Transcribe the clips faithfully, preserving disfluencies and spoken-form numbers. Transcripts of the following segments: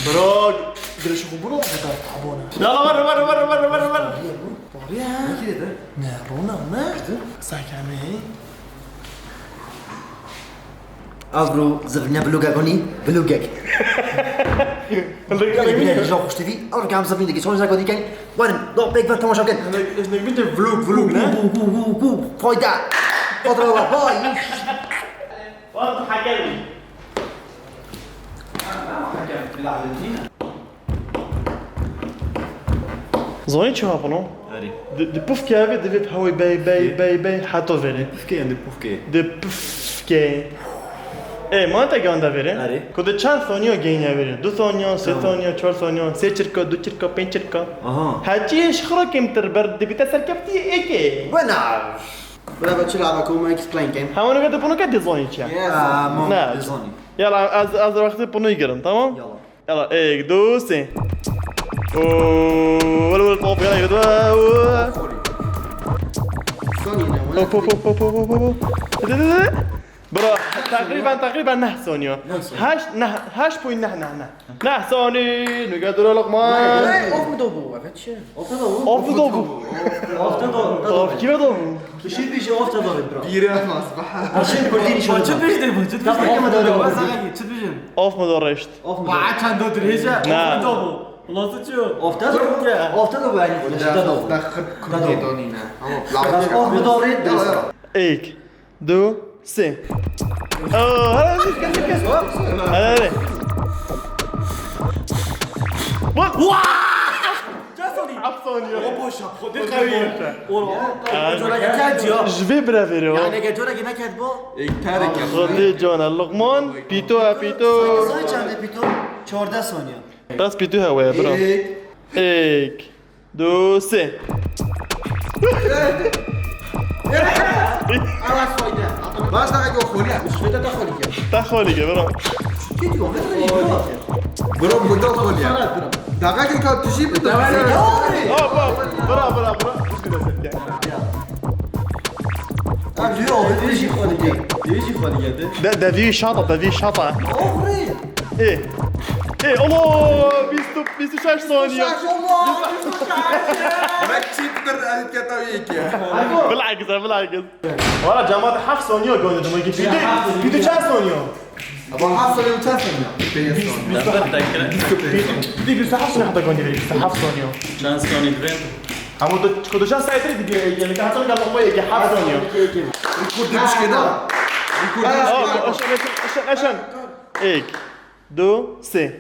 Bro, dirêj xwe bû heta abone. Yala ver, ver, ver, ver, ver, ver. Parî ya. Ne, rona, ne? Sakame. Avro, zirne vloga goni, vlogek. Vlogek. Vlogek, vlogek. Çok hoş T V, Avro kam zirne deki, sonra zirne deki. Werin, do pêk ve temaşa bikin. Hinek, hinek bîte vlog, vlog, ne? Gu, gu, gu, gu, gu. Fayda. Fayda, vay. Wala tu hekem î. Zanî çi hapino? Erê. Di, di pufkê evê divê hewê bey, bey, bey, bey, heta verê. Pufkê yan di pufkê? Di pufkê. Ê, ma te ganda verê? Erê. Ku di çend saniye geyne verê? Du saniye, sê saniye, çar saniye, sê çirka, du çirka, pênc çirka. Aha. Heçî ji xwe kêmtir ber dibîte serkeftiyê êkê. Wena. Bira, çi lava ku me explain kem. Hema nûke tu pûnûke dizanî çi ye? Yes. Ah, mam, ne. Dizanî. Yala, ez, ez wextê pûnûyê girim, tamam? Yala. Yala, êk, du, sê. Oo, wele, wele, top, yala, yala, oo. Sorry. Sorry, ne, hop, hop, hop, hop, hop, hop, hop. Dede, dede. Bro, teqrîben, teqrîben neh saniye. Neh saniye. Heşt, neh, heşt point neh, neh, neh. Neh saniye, nûke dûre Luqman. Hey, of mu do bû, evet, çi? Of da bû. Of da bû. Of da bû. Of kime da bû? Bir şey diyeceğim, of da bû, bro. Bîre mas, bah. Başın kurdin işi. Çi pêş de bû, çi pêş de bû. Tamam, of da bû. Çi pêşin? Of mu do reşt? Of mu do? Bah, çend do dirêje? Ne. Of da bû. Nasıl çi? Of da bû. Of da bû, yani, of da bû. Of da kurdî donîne. Tamam. Of mu do reşt? Êk. Du, sê. Oh, hele, kes, kes, kes. Hele, hele. Bak. Heft saniye. O boşa. Xwedê qewî ye. Ora. Aa, cora geçer ya. Ji vê bira verê o. Yani geçer cora geçer bu. Êk terek. Xwedê cana. Luqman, pîto, ha, pîto. Sen çende pîto? Çordeh saniye. Bes pîto hewe, bira. Êk. Êk. Du, sê. Ewa soyde. Baş da ego xoliya. Şöyle de xoliya. Ta xolî ke, bira. Kedi o, ne bro? Bro, bu da xoliya. Daga ke ka tujî bi da. Hop, hop. Bira, bira, bira. Abi, yo, bir şey xoliya. Bir şey xoliya de. De, devî şata, devî şata. Oğri. Ê. Ê, alo, bîst, bîst û şeş saniye. Şaş, Allah, bîst û şeş. Mek çî bitir, ez keta yek ya. Bilakis, bilakis. Wala cemaat heft saniye gönderdim. Peki, peki çend saniye? Ama heft saniye, çend saniye? Peki, bîst û şeş saniye. Peki, bîst û şeş saniye hatta gönderdim. Bîst û şeş saniye. Çend saniye dirin? Ama da, ku da çend saniye dirin, yani, hatta gel, heft saniye. Rekor demiş ki da. Rekor demiş ki da. Aşan, aşan, aşan, aşan. Êk. Du, sê.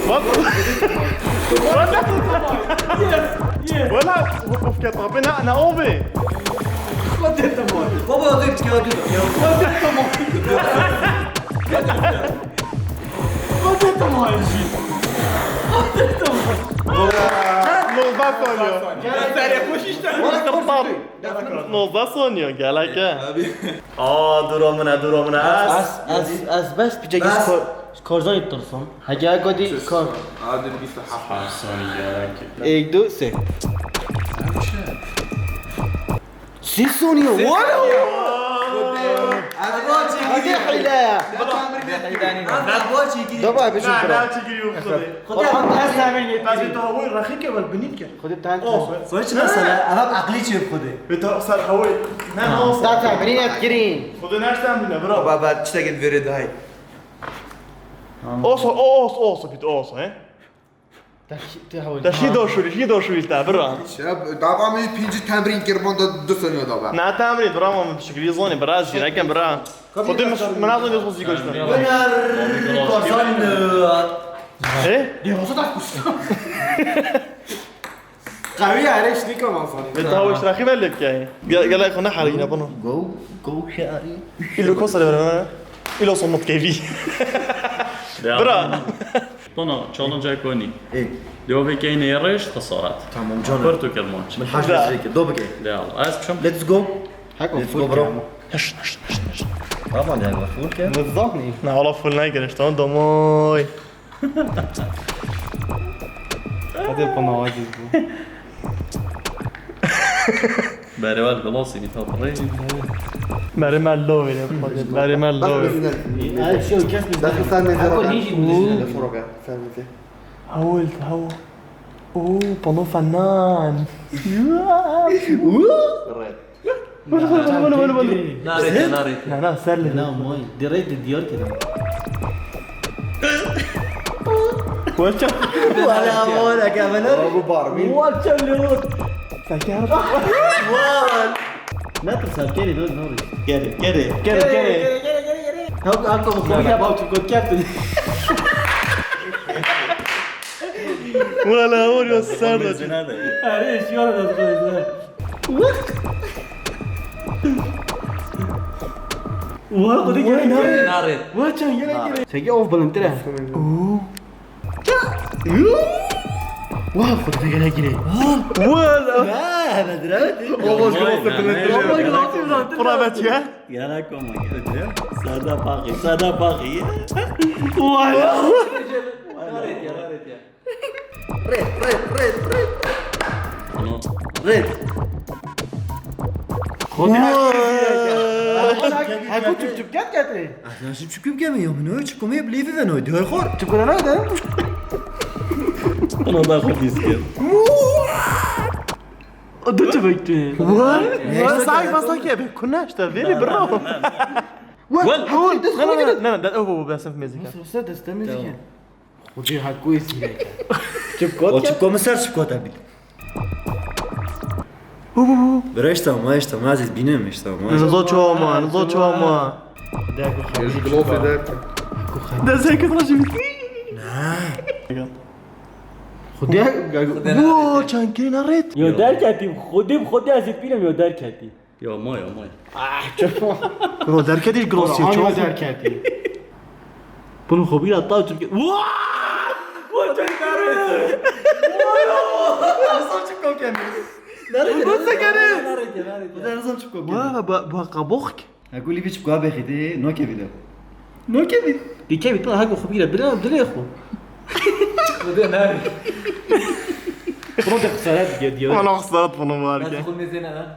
Bak. Yes, yes. Wala, of, of, kete, na, na, ove. Xwedê temam. Baba, hadi ya, hadi ya. Xwedê temam. Xwedê temam jî. Xwedê temam. Nozda saniye. Serê xweş işte. Wala, Nozda saniye, gelek e. Abi. Aa, dûra min e, dûra min e. Ez, ez, ez, ez bes piçekî Bes. Kor-, Korzanî tirsim. Hege godî kor. Adir bîst û heft. Heft saniye gerek. Êk, du, sê. Sî saniye. Sî saniye. Wala! Hadi hile ya. Baba, bir şey bırak. Xwedê em dest hemin yetî. Ez ê tu hawayê rexî ke, wel binî ke. Xwedê ten. Oh. Sonuç mesela, adam akli çi Xwedê. Ve ta ser hawayê. Ne, ha, olsun. Ta temrîn et kirîn. Xwedê ne sen bile, bravo. Baba, tiştekê verê dayê. Olsun, o olsun, olsun, bit olsun, he. Te şî, te hawayê. Te şî doşurî, şî doşurî te, bira. Şeref, baba min pêncî temrîn kir, banda du saniye da be. Ne temrîn, bira, min şikilî zonî, bira, zîreke, bira. Xwedê min, min nazon yozxo zî goştin. Winner Korzan. E? Dê, olsa da kuştu. Qewî ye, erê ştîka mazanî. Ve daha hoş rakî ver lêbkeyê. Gel, gel, xwe neherîne bunu. Go, go, şe'rî. Îlo kosa ver, ver. Îlo somut kevî. Ya. Bira. Bunu challenge konî. Ê. Dê o vekeyne rêş xesaret. Tamam, canım. Kurt û kirmanc. Min haş Da. Vekê, do bike. Ya, ez çim. Let's go. Let's go, bro. Naş, naş, naş, naş. Tamam, yani, full ke. Nizam ne? Ne, hala full ne gerek, tamam, domoy. Hadi bana aciz bu. Berê wer gilasî bî, ta pirê. Berê me lo wêne, berê me lo wêne. Ay, şey, kes bizden. Dakika, sen ne Ako zaman? Ninja bu. Telefonu ver, sen bize. Hawil, haw. Oo, pano fenan. Red. Wala, wala, wala, wala, wala. Narêt, narêt. Na, na, ser li. Na, moy. Direkt de diyar kedim. Wala, wala, kamera. Bu Barbie. Wala, lewot. Sen gel. Wala. Ne tu sen geri dön, ne olur? Geri, geri. Geri, geri. Hak, hak, bu konuya bak, çok kötü. Wala, oraya sardı. Are, şu an da koydu. Oha, bu da gene gene. Narêt. Oha, çan gene gene. Seki of bilindire. Oo. Oha, bu da gene gene. Wala. Ha, bedre. Oha, bu da bilindire. Oha, bu da bilindire. Kura bet ya. Gel koma, gel. Sada paqî, sada paqî. Wala. Narêt ya, narêt ya. Red, red, red, red. Ano. Red. Vay. Hako çip çip ket kete. Ah, ya çip çip ket mi ya? Mino çip komê bilêvî ve noy. Diyor xor. Çip kona noy de. Ano da xor diske. O da çip çip. Vay. Vay. Say, say, say, be kunaşta, very bro. Well, well, ne, ne, ne, ne, ne, ne, oh, ben sınıf müzik. Nasıl olsa deste müzik. Xwecî Hekû ê sîreke. Çipkot. O çipko min ser çipkot e bît. Hu, hu, hu. Bira, işte ama, işte ama, Aziz, bînim, işte ama. Nizo çawa ma, nizo çawa ma. Dek xwe Gilofê derke. Dezek xwe jî bît. Ne. Xwedê, Xwedê Wo, çankirî naret. Yo, derketî, xwedê, xwedê ez ê pîlim yo derketî. Ya may, ya may. Ah, çöp. Bro, derketî ji Grosya, çöp. Derketî. Bunu xwe bîra taw çöp. Waa! Waa, çöp kare. Nasıl çık koken? Nerede? Bu sekerim. Nerede? Nerede? Bu da nasıl çık koken? Waa, ba, ba, kabuk. Hekû lîvî çipka bêxî dê, nokevî de. Nokevî. Dikevî tu hekû xwe bîra, bila dilê xwe. Xwedê nerê. Bro de xesaret dike diyor. Bana xesaret bunu var ki. Nasıl xwe mêzêne lan?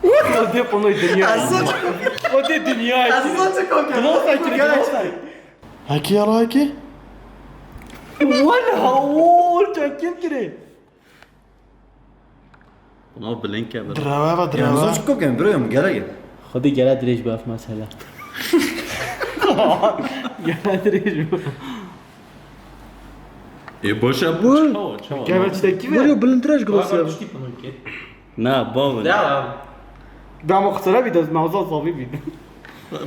Xwedê ponoy dinya. Xwedê dinya. Nasıl çık koken? Nasıl çık koken? Hekî ya la hekî? Wala, ol çekim kire. Buna bilind ke, bilind. Direve ve direve. Ya, zor çık koken, bro, ya, gerek. Xwedê gere dirêj be ev mesele. Gere dirêj be. E, boş yap. Vur. Çawa, çawa. Gel, ben çiçek gibi. Vur ya, bilindire ji Bak, bak, Grosya. Tiştî bunu ke. Na, bavê. Ya. Dama xisara bir de mevzu zavî bir.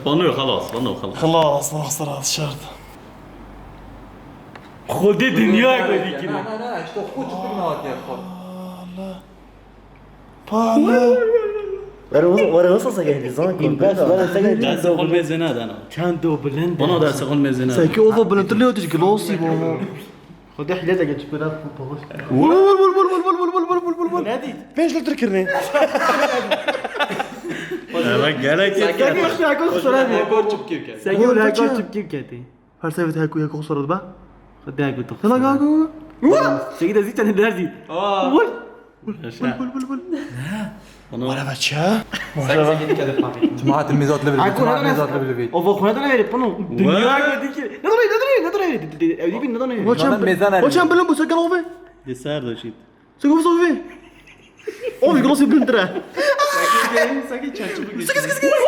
Bano, xelas, bano, xelas. Xelas, xelas, xelas, şart. Xwedê dinya godî kine. Na, na, na, işte xwe çi fikir nehatiye xwe. Pala. Were wasa, were wasa se geldi, zan. Bas, were se geldi. Dest xwe mêzêne dana. Çend o bilind. Bana dest xwe mêzêne. Sanki o da bilindtir lê o diş glossy bu. Xwedê hile de geçip biraz pahalı. Vur, vur, vur, vur. Ne dît? Pênc litre kirine. Evet, gerek yok. Sen gel, sen gel, sen gel. Sen gel, sen gel, sen gel. Her sefer hekû hekû xwe sorat be. Xwedê hekû tu. Hela hekû. Çekî de zî tenê derzî. Aa. Vur. Vur, vur, vur, vur. Wala veça. Sen sen gidip gelip bakayım. Cemaat mizat level. Hekû cemaat ne mizat level. O vakuna da ne verip bunu? Dünya gibi ki. Ne duruyor, ne duruyor, ne duruyor? Ev değil, ne duruyor? Hocam, hocam, bilin bu sakın oldu. De ser de şit. Sakın olsun. Oğlum, glossy bilindire. Sakın, sakın, çarçı bu. Sakın, sakın, sakın.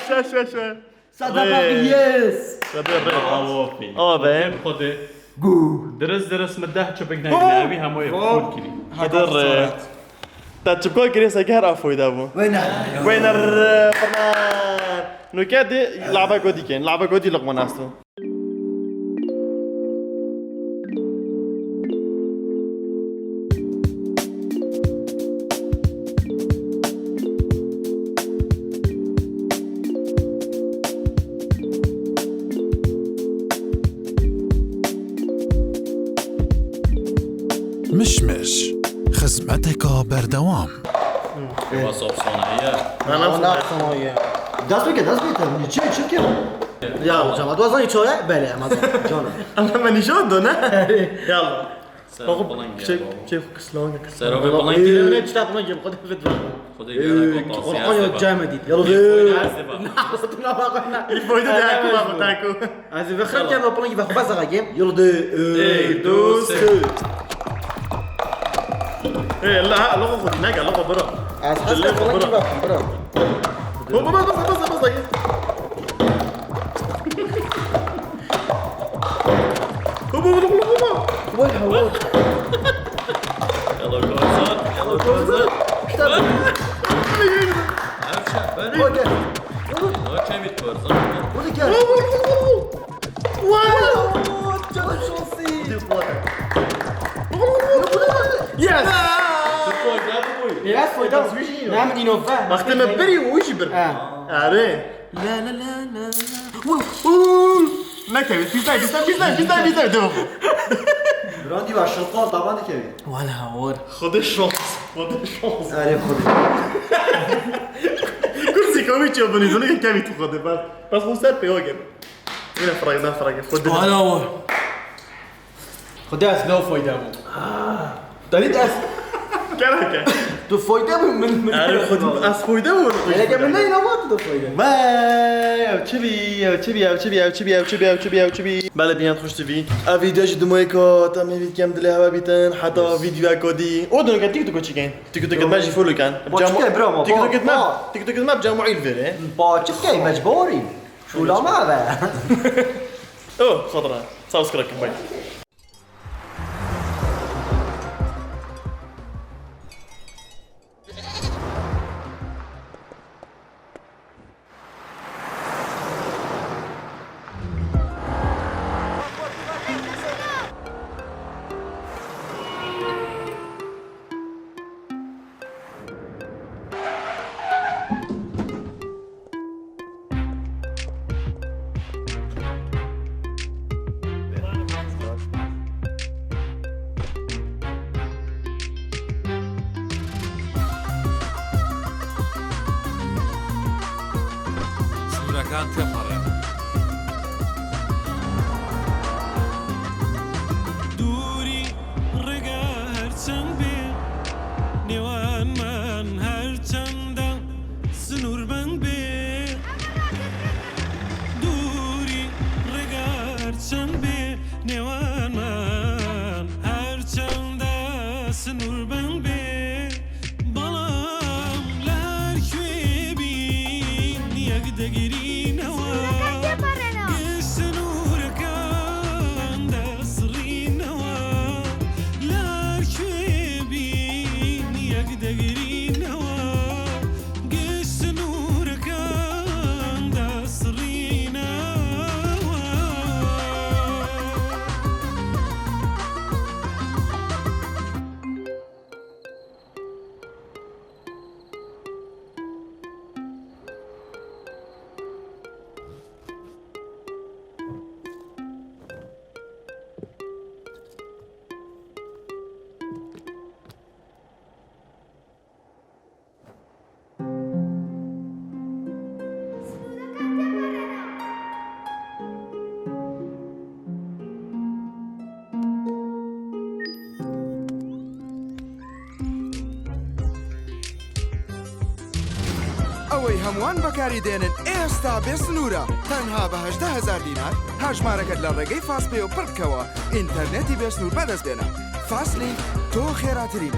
Şa, şa, şa. Sada bak, yes. Sada bak. Bravo. Aferin. Aferin. Xwedê. Gu. Dirist, dirist mi deh çöpek ne? Evi hemû ye. Full kiri. Hadi re. Te çipko kiri se ger afoy da bu. Wêner. Wêner, Fernan. Nuke di lava godi ken. Lava godi Luqman asto. Mişmiş. Xizmeteka berdewam. Eva sop sanayiye. Ana Ana sanayiye. Sanayiye. Dest bike, dest bike. Çi, çi bike? Ya hocam, tu azan çaye? Bele, ama canım. Ama ben nişan da ne? Yallah. Ser Bak, piling çek, gel baba. Çek kıslan, kıslan. Ser o bir piling gel. Öyle işte piling gel. Hadi bir var. Hadi gel, Ee, bak, Kur'an ya, cemedit. Yallah. Nasıl bak ona? İfoyda da Aynen. Aku, bak, aku. Ez ê vexirem ke me piringî vexwe bes daxekim. Yol de, e, Ey, du, du, sê. Sê. Ey, la, la, xwe neke, la, xwe bira. Ez hesta piringî vexwim, bira. Baba, baba, baba, baba, baba. Baba, baba, baba, baba. Vay, ha, vay. Yalla, Kozan, yalla, Kozan. Kitap. Erçe, ben. Okey. Okey, bit Kozan. Bunu gel. Wow! Canım şansı. Yes! Biraz fayda. Ne min inove. Wextê me berî û jî bir. Ha. Are. La la la la la. Nekevî, pîzdayî, pîzdayî, pîzdayî, pîzdayî, pîzdayî, pîzdayî, devam. Brandî ve şilqal taban dikevî. Wala hor. Xwedê şans, xwedê şans. Are xwedê. Kursî kavî çi binî, zilî kevî tu xwedê, bas. Bas xwe ser pê wagir. Yine frag, ne frag, xwedê. Wala hor. Xwedê ez ne fayda bû. Danî ez. Kereke. Tu fayda bû min, min. Erê xwedî ez fayda bû. Erê ke min neyna vat tu fayda. Vay, ew çi bî, ew çi bî, ew çi bî, ew çi bî, ew çi bî, ew çi bî, ew çi bî, ew çi bî. Belê biyan xweş T V. Ev vîdeo jî dumayê ka te min vî kem dilê hewe bîtin. Heta vîdeoya ka dî. O dino ke TikTok çi kein. TikTok me jî follow ken. Ba çi ke bira ma, TikTok ba, me, ba. TikTok me Cemuîl vere. Ba çi ke mecbûrî. Şûla me be. Oh, xatira. Subscribe kin, bye. Sînoreke teperê. Dûrî ڕێگا هەرچەند بێ، نێوانمان هەرچەندە سنووربەند بێ. دووری ڕێگا هەرچەند بێ، نێوانمان هەرچەندە سنووربەند بێ، بەڵام لە هەر کوێ بین یەک دەگرینەوە. سنوورەکان تێپەڕێنەوە. گشت سنوورەکان دەسڕینەوە، لە هەر کوێ بین یەک دەگرینەوە. گشت سنوورەکان دەسڕینەوە. ئەوەی هەمووان بەکاری دێنن ئێستا بێ سنوورە، تەنها بە هەژدە هەزار دینار هەژمارەکەت لە ڕێگەی فاست پێ و پڕ بکەوە، ئینتەرنێتی بێ سنوور بەدەست بێنە. فاست لینک، تۆ خێراترین.